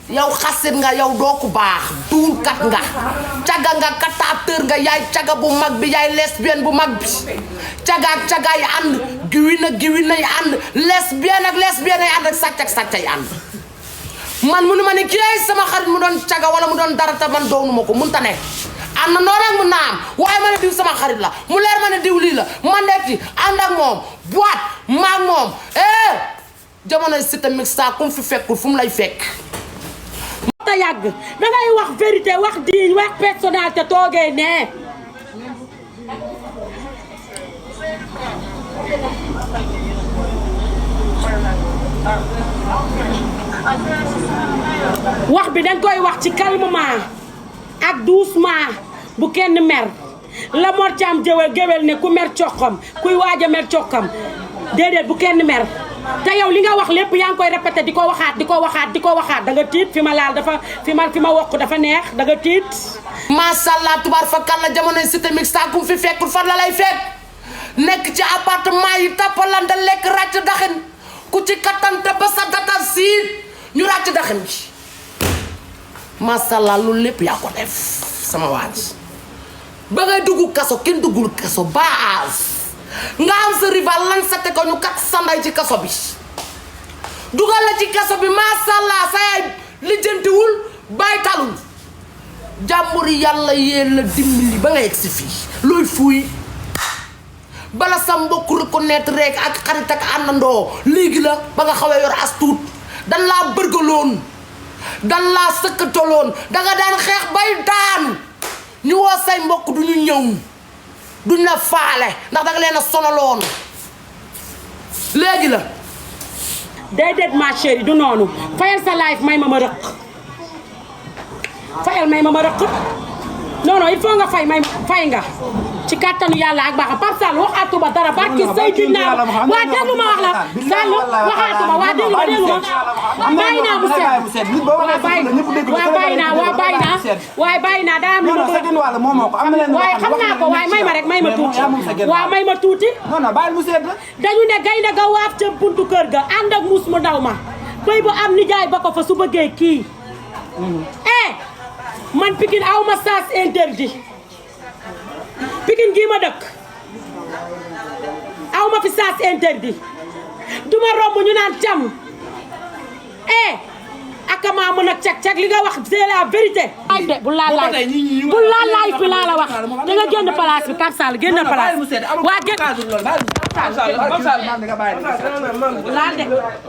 yow xasit nga yow doo ko baax duulkat nga caga nga katateur nga yaay caga bu mag bi yaay lesbienne bu mag bi caga ak caga yi ànd giwin yi ànd lesbienne yi ànd ak sàcc yi ànd man munu ma ne kii sama xarit mu doon caga wala mu doon dara te man doonu ma ko mun ta ne am na noonu rek mu naam waaye ma ne diw sama xarit la mu leer ma ne diw lii la man nekk ànd ak moom boîte maag moom jamonoy Cité Mixta kum fi fekkul fu mu lay fekk ta yàgg dangay wax vérité wax diiñ wax personnalité toogee ne wax bi dañ koy wax ci calmement ak doucement bu kenn mer la Mor Thiam géwél ne ku mer coxam kuy waaj a mer coxam déedéet bu kenn mer te yow li nga wax lépp yaa ngi koy répété di ko waxaat da nga tiit fi ma laal dafa fi ma wokk dafa neex da nga tiit macha allah tubaar fa kàlla jamonoy Cité Mixta kum fi fekkul fan la lay fekk nekk ci appartement yi tappalante lekk ràcc daxin ku ci kattante ba sa data siit ñu ràcc daxin gi macha allah loolu lépp yaa ko def sama waaj ba ngay dugg kaso kenn duggul kaso baas nga am sa rival lan sate ko ñu kat sanday ci kaso bi dugal la ci kaso bi macha allah sa yaay lijjantiwul bàyyi talul jàmbur yàlla yéen la dimbali ba nga yegg si fii looy fuuy bala sa mbokk reconnaître rek ak xarit ak àndandoo léegi la ba nga xawee yor as tuut dan laa bërgaloon dan laa sëkkataloon danga daan xeex bay daan ñu woo say mbokk duñu ñëw duñ la faale ndax danga leen a sonaloon léegi la déedéet ma chérie du noonu fayal sa life may ma rëq fayal may ma rëq non non il faut nga fay nga ci kàttanu yàlla ak baaxam Pape Sall waxaatuma dara barki Seydina waa déglu ma wax la Sall waxaatuma waa déglu ma bàyyi naa mu seet waaye bàyyi naa daa am lu ma waaye xam naa ko waaye may ma rek may ma tuuti waaw may ma tuuti dañu ne gaynde ga waaf ca buntu kër ga ànd ak muus mu ndaw ma bëy bu am nijaay ba ko fa su bëggee kii man Pikine aw ma sens interdit Pikine gii ma dëkk aw ma fi sens interdit duma romb ñu naan cam akama mën a cag li nga wax c'est la vérité. bu laal laay fi laa la wax da nga génn place bi Pape Sall génn place waa génn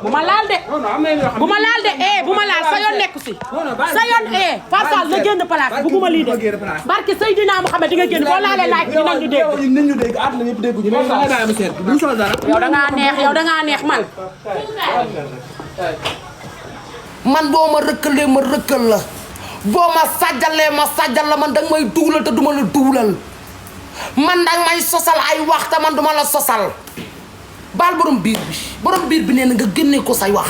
bu ma laal de bu ma laal sa yoon nekku si sa yoon Pape Sall na génn place bu guma lii de barke Seydina Mouhamed di nga génn boo laalee laaj dinañ ñu dégg yow da ngaa neex man boo ma rëkkalee ma rëkkal la boo ma sàjjalee ma sàjjal la man danga may duulal te duma la duulal man danga may sosal ay wax te man duma la sosal baal borom biir bi nee na nga génne ko say wax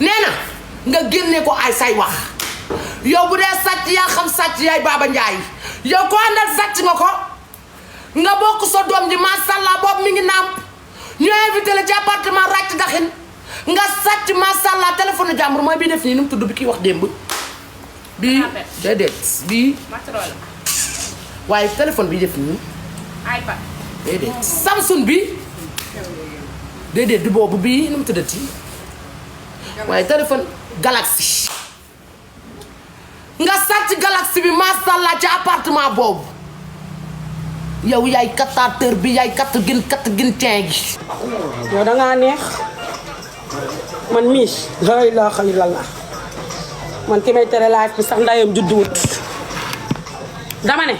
nee na nga génne ko ay say wax yow bu dee sàcc yaa xam sàcc yaay Baba Njaay yow ko àndal sàcc nga ko nga bokk sa doom ji masha Allah boobu mi ngi nàmp ñu invité la ci appartement ràcc daxin nga sàcc masha Allah téléphone jàmbur mooy bii def nii nu mu tudd bi kii wax démb bii déedéet bii waaye téléphone bi def nii iPad déedéet Samsung bi déedéet du boobu bii nu mu tuddati waaye téléphone Galaxy nga sàcc Galaxy bi masha Allah ci appartement boobu yow yaay kattaateur bi yaay katt gin teen gi yow dangaa neex man miis la ilaha illallah man ki may tere laaj bi sax ndayam judduwut dama ne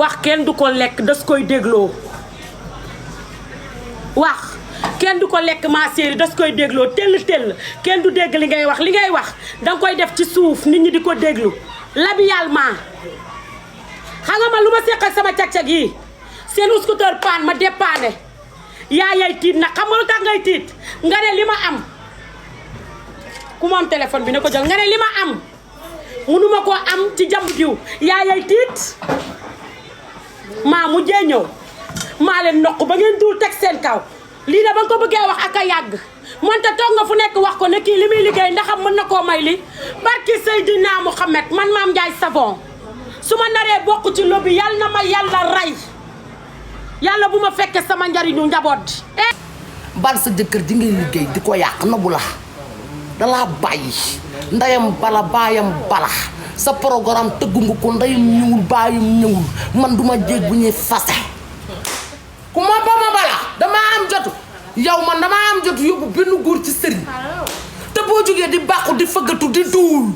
wax kenn du ko lekk das koy dégloo wax kenn du ko lekk ma séeri das koy dégloo tell kenn du dégg li ngay wax danga koy def ci suuf nit ñi di ko déglu labialement xam nga man lu ma seq ak sama cag-cag yi seen scooter paan ma dépanné yaay tiit nag xam nga lu tax ngay tiit nga ne li ma am ku moom téléphone bi ne ko jël nga ne li ma am munuma koo am ci jamb diw yaay tiit maa mujjee ñëw maa leen noq ba ngeen dul teg seen kaw lii da ba nga ko bëggee wax ak a yàgg moonte toog nga fu nekk wax ko ne kii li muy liggéey ndaxam mën na koo may li barki Seydina Mouhamed man Mame Ndiaye Savon su ma naree bokk ci lobby yàlla na ma yàlla rey yàlla bu ma fekkee sama njariñu njaboot bal sa jëkkër ji ngay liggéey di ko yàq na bu la dalaa bàyyi ndeyam bala baayam bala sa programme tëggu nga ko ndeyam ñëwul baayam ñëwul man duma jéeg bu ñuy fase ku ma ba ma bala dama am jotu yow man dama am jotu yóbbu benn góor ci sëriñ te boo jógee di bàqu di fëggatu di duul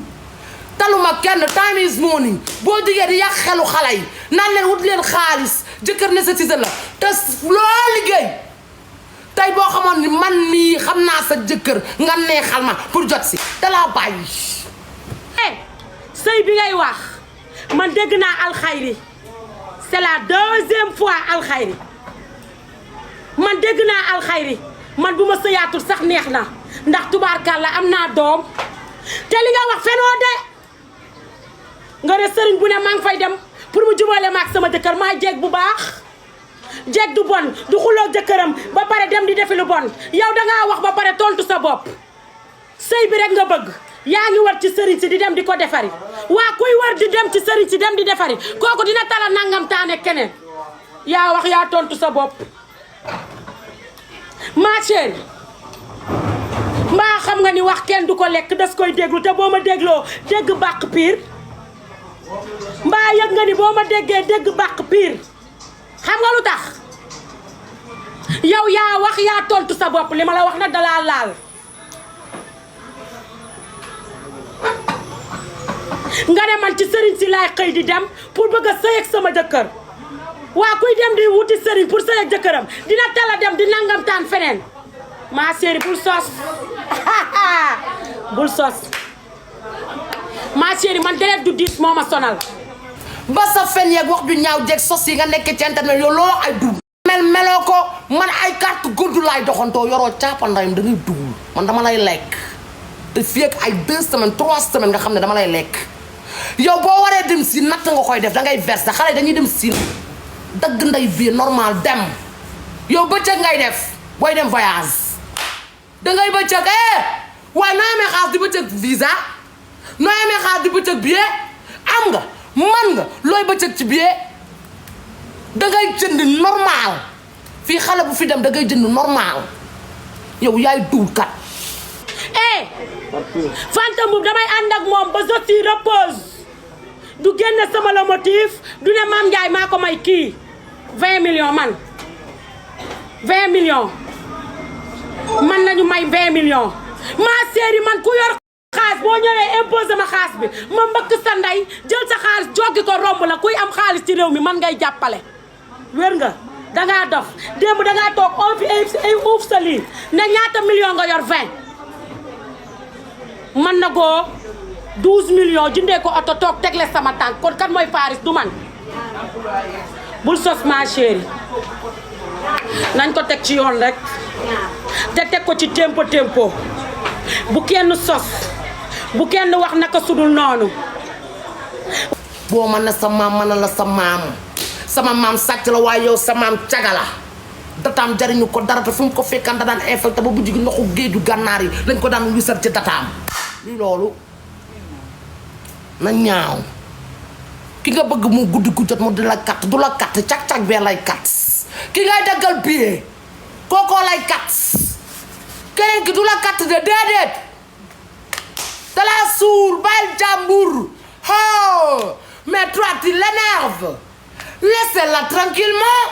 taluma kenn time is morning boo jógee di yàq xelu xale yi naan leen wut leen xaalis jëkkër nécessité la te loo liggéey tey boo xamoon ni man mii xam naa sa jëkkër nga neexal ma pour jot si te laa bàyyi. sëy bi ngay wax man dégg naa alxayri c'est la deuxième fois alxayri man dégg naa alxayri man bu ma sëyaatul sax neex na ndax tubaarkàlla am naa doom te li nga wax fenoo de nga ne sëriñ bu ne maa ngi fay dem pour mu jubale ma ak sama jëkkër maa jeeg bu baax jeeg du bon du xuloo jëkkëram ba pare dem di defi lu bon yow dangaa wax ba pare tontu sa bopp sëy bi rek nga bëgg yaa ngi war ci sëriñ si di dem di ko defari waa kuy war di dem ci sëriñ si dem di defari kooku dina tala nangam taane keneen yaa wax yaa tontu sa bopp ma chérie mbaa xam nga ni wax kenn du ko lekk des koy déglu te boo ma dégloo dégg bàq piir mbaa yëg nga ni boo ma déggee dégg bàq piir xam nga lu tax yow yaa wax yaa tontu sa bopp li ma la wax nag dalaa laal nga ne man ci sëriñ si laay xëy di dem pour bëgg a sëy ak sama jëkkër waa kuy dem di wuti sëriñ pour sëy ak jëkkëram dina tala dem di nangam taan feneen ma chérie bul sos bul sos ma chérie man deret du diis moo ma sonal ba sa fen yeeg wax ju ñaaw jeeg sos yi nga nekk ci internet yow loolu ay dugg meloo ko man ay carte góordu laay doxantoo yoroo caapandayam da ngay dugg man dama lay lekk te fii ak ay 2 semaines 3 semaines nga xam ne dama lay lekk yow boo waree dem si natt nga koy def da ngay verser xale dañuy dem si dagg nday vie normal dem yow bëccëg ngay def booy dem voyage dangay bëccëg waaye noo amee xaas di bëccëg visa noo amee xaas di bëccëg billet am nga man nga looy bëccëg ci billet dangay jënd normal fii xale bu fi dem dangay jënd normal yow yaay duulkat Fanta Mboup damay ànd ak moom ba je suis repose du génn sama le motif du ne Mame Ndiaye maa ko may kii 20 millions man 20 millions man nañu may 20 millions ma chérie man ku yor xaalis boo ñëwee imposé ma xaalis bi ma mbëkk sa ndey jël sa xaalis joggi ko romb la kuy am xaalis ci réew mi man ngay jàppale wér nga dangaa dof démb dangaa toog on fi ay uuf sa lii ne ñaata million nga yor 20 man na goo 12 millions jëndee ko oto toog tegle sama tànk kon kat mooy Faris du man bul sos ma chérie nañ ko teg ci yoon rek te teg ko ci tempo bu kenn sos bu kenn wax naka sudul noonu boo mën na sa maam mën na la sa maam sama maam sàcc la waaye yow sa maam caga la dataam jariñu ko dara te fu mu ko fekkaan da daan infecté ba bu jigi ndoxu géeju gànnaar yi lañ ko daan wisar ci dataam lii loolu na ñaaw ki nga bëgg mu guddi gu jot mu di la kat du la kat cag-cag bee lay kat ki ngay daggal billet kookoo lay kat keneen ki du la kat de déedéet da la suur bàyyil jàmbur oh mais toi tu l'énerves laissez-la tranquillement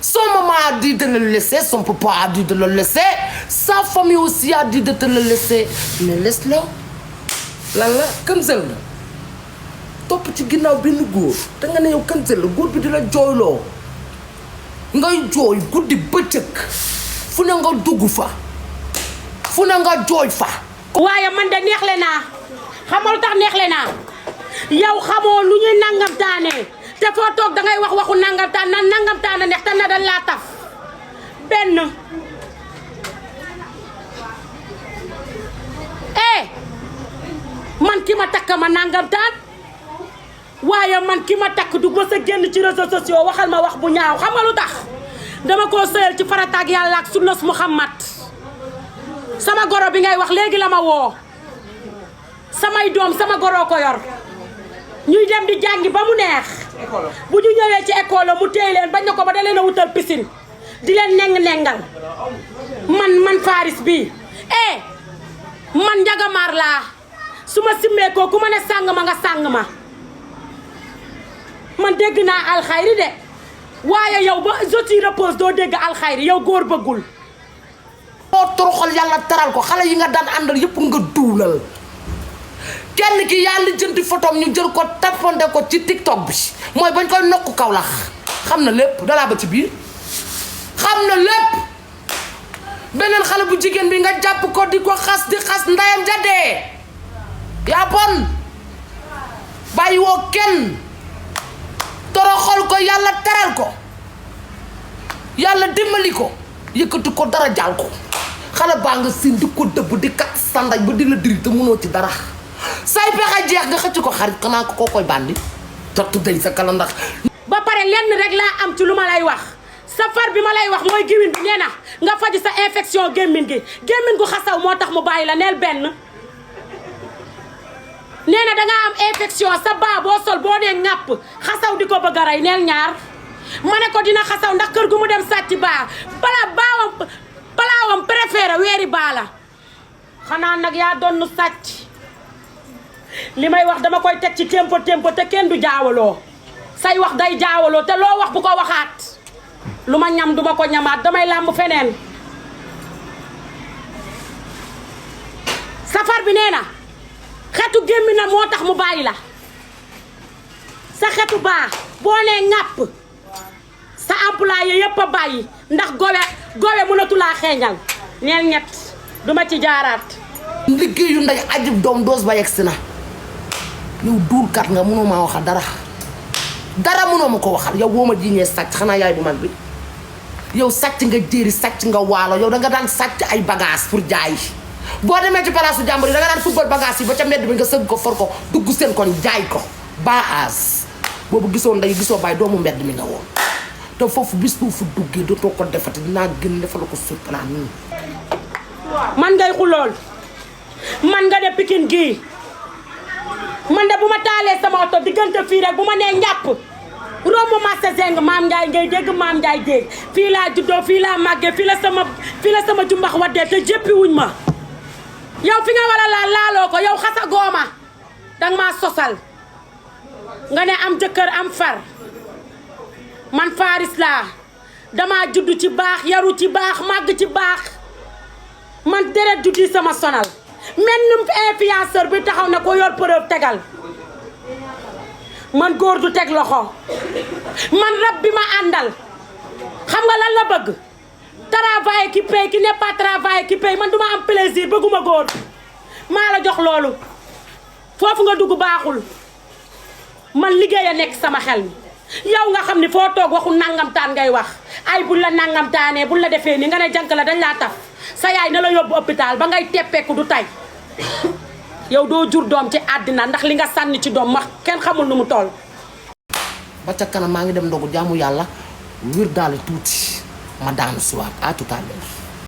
son maman a dit de le laisser son papa a dit de le laisser sa famille aussi a dit de te le laisser mais laisse-le lan la kënsel la topp ci ginnaaw benn góor te nga ne yow kënsel la góor bi di la jooyloo ngay jooy guddi bëccëg fu ne nga dugg fa fu ne nga jooy fa waaye man de neexle naa xamoo lu tax neexle naa yow xamoo lu ñuy nangam taanee te foo toog dangay wax waxu nangam taan nan nangam taana neex te na dañ laa taf benn man ki ma takk ma nangam taan waaye man ki ma takk du mës a génn ci réseaux sociaux waxal ma wax bu ñaaw xam nga lu tax dama koo sëyal ci farataak yàlla ak sunnas Muhammad sama goro bi ngay wax léegi la ma woo samay doom sama goro ko yor ñuy dem di jàngi ba mu neex bu ñu ñëwee ci école mu téy leen bañ na ko ba da leen a wutal piscine di leen neng-nengal man Faris bi man njagamaar laa su ma simmee ko ku ma ne sàng ma nga sàng ma man dégg naa alxayri de waaye yow ba je te repose doo dégg alxayri yow góor bëggul boo toroxal yàlla taral ko xale yi nga daan àndal yëpp nga duulal kenn ki yàlla jëndi photom ñu jël ko tapponde ko ci TikTok bi mooy bañ koy nokku Kaolack xam na lépp dalaa ba ci biir xam na lépp beneen xale bu jigéen bi nga jàpp ko di ko xas di xas ndayam jadee yaa bon bàyyi woo kenn toroxal ko yàlla teral ko yàlla dimbali ko yëkkati ko dara jaal ko xale baa nga siin di ko dëbb di kat sandañ ba di la diri te mënoo ci dara say pexe jeex nga xëcc ko xarit xanaa ko koo koy bandi jottu day sa kala ndax ba pare lenn rek laa am ci lu ma lay wax safar bi ma lay wax mooy giwin bi nee na nga faju sa infection gémmin gi gémmin gu xasaw moo tax mu bàyyi la neel benn nee na dangaa am infection sa baa boo sol boo nee ŋàpp xasaw di ko bëgg a rey neel ñaar ma ne ko dina xasaw ndax kër gu mu dem sàcc baa balaawam préféré weeri baa la xanaa nag yaa doon sàcc li may wax dama koy teg ci tempo te kenn du jaawaloo say wax day jaawaloo te loo wax bu ko waxaat lu ma ñam duma ko ñamaat damay làmb feneen safar bi nee na xetu gémmi na moo tax mu bàyyi la sa xetu baa boo nee ŋàpp sa employé yépp a bàyyi ndax gowe mënatulaa xeeñal neel ñett duma ci jaaraat liggéeyu nday ajib doom doos ba yegsi na yow duulkat nga mënoo maa waxal dara mënoo ma ko waxal yow woo ma jiñee sàcc xanaa yaay bu mag bi yow sàcc nga jéeri sàcc nga waalo yow danga daan sàcc ay bagage pour jaay boo demee ci palaasu jàmbur yi danga daan football bagage yi ba ca mbedd bi nga sëgg ko for ko dugg seen koñ jaay ko baas boobu gisoo nday gisoo baay doomu mbedd mi nga woon te foofu bis bu fu duggee dootoo ko defati dinaa gën defal ko surplan nii man ngay xulool man nga de Pikine gii man de bu ma taalee sama oto diggante fii rek bu ma nee njàpp romb marché Zeng maam Ndiaye ngay dégg maam Ndiaye dégg fii laa juddoo fii laa màggee fii la sama jumbax waddee te jéppi wuñ ma yow fi nga war a laaloo ko yow xasa gooma danga maa sosal nga ne am jëkkër am far man Faris laa dama juddu ci baax yaru ci baax màgg ci baax man deret juddi sama sonal mel num influenceur bi taxaw na ko yor preuve tegal man góor du teg loxo man rab bi ma àndal xam nga lan la bëgg travail qui paye qui n'est pas travail qui paye man duma am plaisir bëgguma góor maa la jox loolu foofu nga dugg baaxul man liggéey a nekk sama xel mi yow nga xam ni foo toog waxu nangamtaan ngay wax ay buñ la nangamtaanee buñ la defee ni nga ne jànk la dañ laa taf sa yaay na la yóbbu hôpital ba ngay teppeeku du tay yow doo jur doom ci àddina ndax li nga sànni ci doom wax kenn xamul nu mu toll ba ca kanam maa ngi dem ndogu jaamu yàlla wir daal tuuti ma daanu si waat à tout à l'heure